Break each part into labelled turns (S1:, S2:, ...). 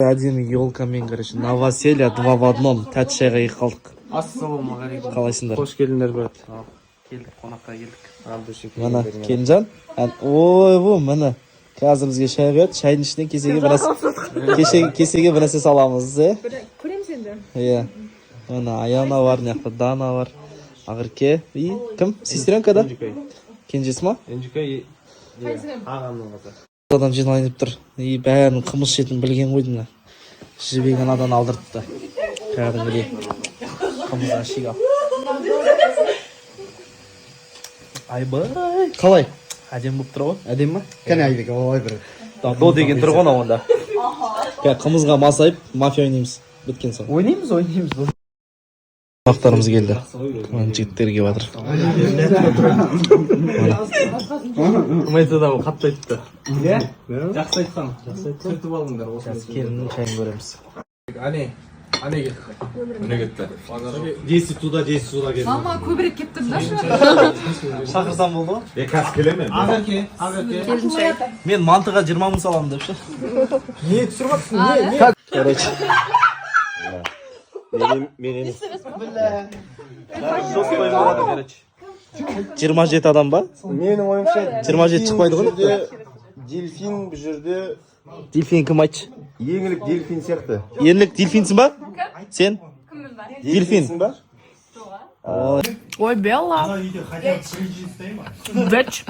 S1: Әдемі елкамен, короче, новоселье два в одном. Тәтті шайға келіп қалдық.
S2: Ассалаумағалейкум.
S1: Қалайсыңдар?
S2: Қош келдіңдер, брат.
S1: Келдік, қонаққа келдік. Міне, келінжан. Ойбу, міне. Қазір бізге шай құяды. Шайдың ішіне кесеге бір нәрсе, кесеге бір нәрсе саламыз, е?
S3: Көреміз енді.
S1: Иә. Міне, Аяна бар, мына жақта Дана бар. Ақерке. И кім? Сестренка да? Кенжесі ма?
S2: Енжікай ағамның қызы.
S1: Адам жиналайын деп тұр. И бәрінің қымыз ішетінін білген ғой деймін. Жібек анадан алдыртты. Кәдімгідей. Қымыз ашик ал. Айбай. Қалай? Әдемі болып тұр ғой.
S4: Әдемі ма? Кәне, Айбек, олай бір.
S1: До деген тұр ғой анау онда. Қазір қымызға масайып, мафия ойнаймыз. Біткен соң.
S4: Ойнаймыз, ойнаймыз.
S1: Қонақтарымыз келді. Мына жігіттер келіп жатыр.
S2: Кім айтса да, ол қатты айтты. Иә? Жақсы айтқан. Жақсы айтқан. Сүртіп алыңдар осыны.
S1: Келіннің шайын көреміз.
S2: Әне, әне кетті.
S5: Міне кетті.
S4: Десять туда, 10 сюда келді.
S3: Мама, көбірек келіп тұр да.
S1: Шақырсам болды ғой.
S5: Е, қазір келе ме?
S2: Ақерке, Ақерке.
S3: Келін шай.
S1: Мен мантыға 20 мың саламын деп ше.
S2: Не түсіріп жатрсың? Не, не?
S1: Короче.
S5: Мен емес.
S1: Жоспар болады, короче. 27 адам ба?
S4: Менің ойымша,
S1: 27 шықпайды ғой.
S4: бұл жерде дельфин, бұл жерде
S1: Дельфин кім, айтшы?
S4: Еңлік дельфин сияқты.
S1: Еңлік дельфинсің ба? Сен? Дельфин.
S4: Дельфинсің ба?
S3: Ой, Белла. Бэч.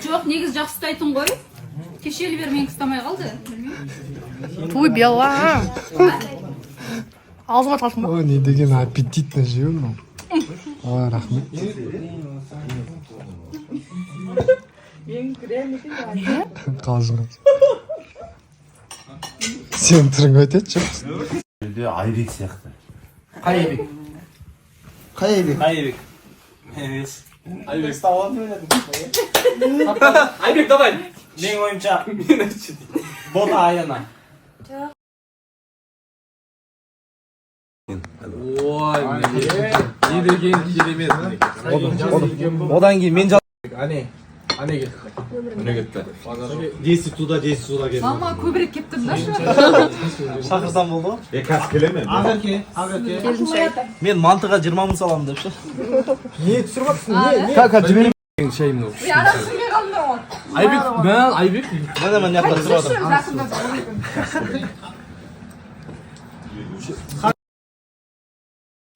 S6: Жоқ, негізі жақсы ұстайтын ғой. Кешелі бері менікі ұстамай қалды, білмеймін.
S3: Туй, Белла. Аузыма салдың ба?
S7: О, не деген аппетитно жеу мынау. Ой, рахмет. Қалжың. Сенің түрің өтеді, жоқ?
S5: Жерде Айбек сияқты.
S2: Қай Айбек?
S4: Қай Айбек?
S2: Қай Айбек? Мен емес. Айбек. Айбек, давай. Менің ойымша. Мен айтшы. Бота Аяна. Ой, не деген керемет.
S1: Одан кейін мен
S2: Әне, әне кетті.
S5: Міне кетті.
S4: 10 туда, 10 сюда келді.
S3: Мама, көбірек келіп тұр да.
S1: Шақырсам болды ғой.
S5: Е, қазір келе ме?
S2: Ақерке, Ақерке.
S3: Келін шай.
S1: Мен мантыға 20 мың саламын деп ше.
S2: Не түсіріп жатрсың? Не, не?
S4: Как, жіберейін.
S2: Шай мынау.
S3: Ана түсінбей қалдым ғой.
S2: Айбек, мә, Айбек.
S1: Міне, мына жақта тұрып жатыр.
S3: Жақында.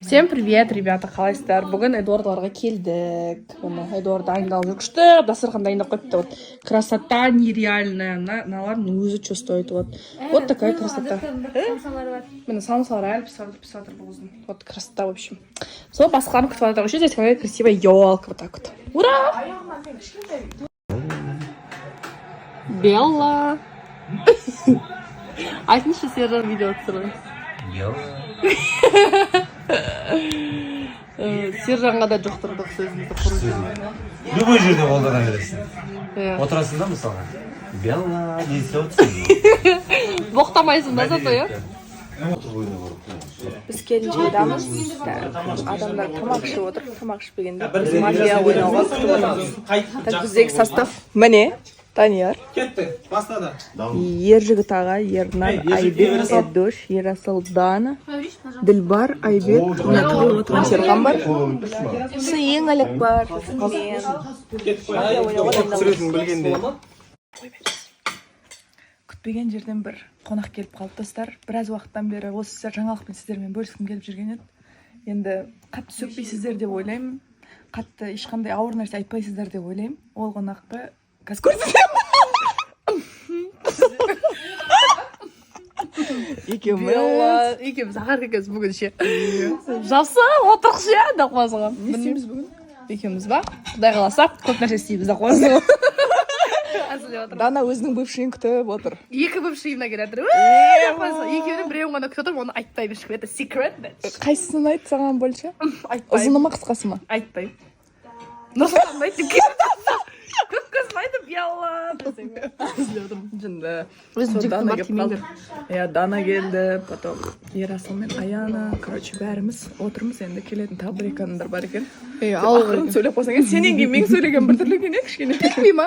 S3: Всем привет, ребята, қалайсыздар? Бүгін Эдуардларға келдік. Міне, Эдуард дайындалып жүр. Күшті дастархан дайындап қойыпты. Вот красота нереальная. Мыналардың өзі что стоит. Вот. Вот такая красота. Міне, самсалар әлі пісіп жатыр, пісіп жатыр бұл қыздың. Вот красота, в общем. Сол басқаларын күтіп жатыр. Еще здесь какая красивая елка. Вот так вот. Ура! Белла. Айтыңызшы, Сержан видео түсірді. Сержанға да жұқтырдық сөзімізді құру.
S5: Любой жерде қолдана бересің.
S3: Иә.
S5: Отырасың да, мысалға. Белла, не істеп отырсың?
S3: Боқтамайсың да зато, иә? Біз келін жайдамыз. Адамдар тамақ ішіп отыр. Тамақ ішпегенде біз мафия ойнауға күтіп отырмыз. Так, біздегі состав міне: Данияр,
S2: Кетті, бастады.
S3: Ержігіт аға, Ернар, Айбек, Эдош, Ерасыл, Дана, Ділбар, Айбек, мына тығылып отырған Серхан бар, сосын Еңлік бар, сосын мен. Мафия ойнауға дайындалып.
S2: Білгенде.
S3: Күтпеген жерден бір қонақ келіп қалды, достар. Біраз уақыттан бері осы жаңалықпен сіздермен бөліскім келіп жүрген еді. Енді қатты сөкпейсіздер деп ойлаймын, қатты ешқандай ауыр нәрсе айтпайсыздар деп ойлаймын. Ол қонақты қазір көрсетемін. Екеуміз,
S8: Екеуміз, Ақерке екеуміз бүгін ше, жасы отырық ше деп қоясың ғой.
S3: Не істейміз бүгін?
S8: Екеуміз ба? Құдай қаласа, көп нәрсе істейміз деп қоясың ғой. Әзілдеп отырмын.
S3: Дана өзінің бывшийін күтіп отыр.
S8: Екі бывшийім да келе жатыр деп қоясың. Екеуінің біреуін ғана күтіп отырмын, оны айтпаймын ешкімге, это секрет, bitch.
S3: Қайсысын айт саған больше?
S8: Айтпаймын.
S3: Ұзыны ма, қысқасы ма?
S8: Айтпаймын. Нұрсұлтан ұнайды деп, көк көзін айтып, ялла десең. Әзілдеп отырмын.
S3: Жынды.
S8: Өзім
S3: Сол
S8: жігітім
S3: Дана
S8: бар,
S3: келіп
S8: тимеңдер.
S3: қалды. Иә, Дана келді, потом Ерасыл мен Аяна, короче, бәріміз отырмыз енді. Келетін тағы бір екі адамдар бар екен.
S8: Иә.
S3: Ақырын сөйлеп қойсаң, сенен кейін мен сөйлеген біртүрлі екен, иә, кішкене.
S8: Ма?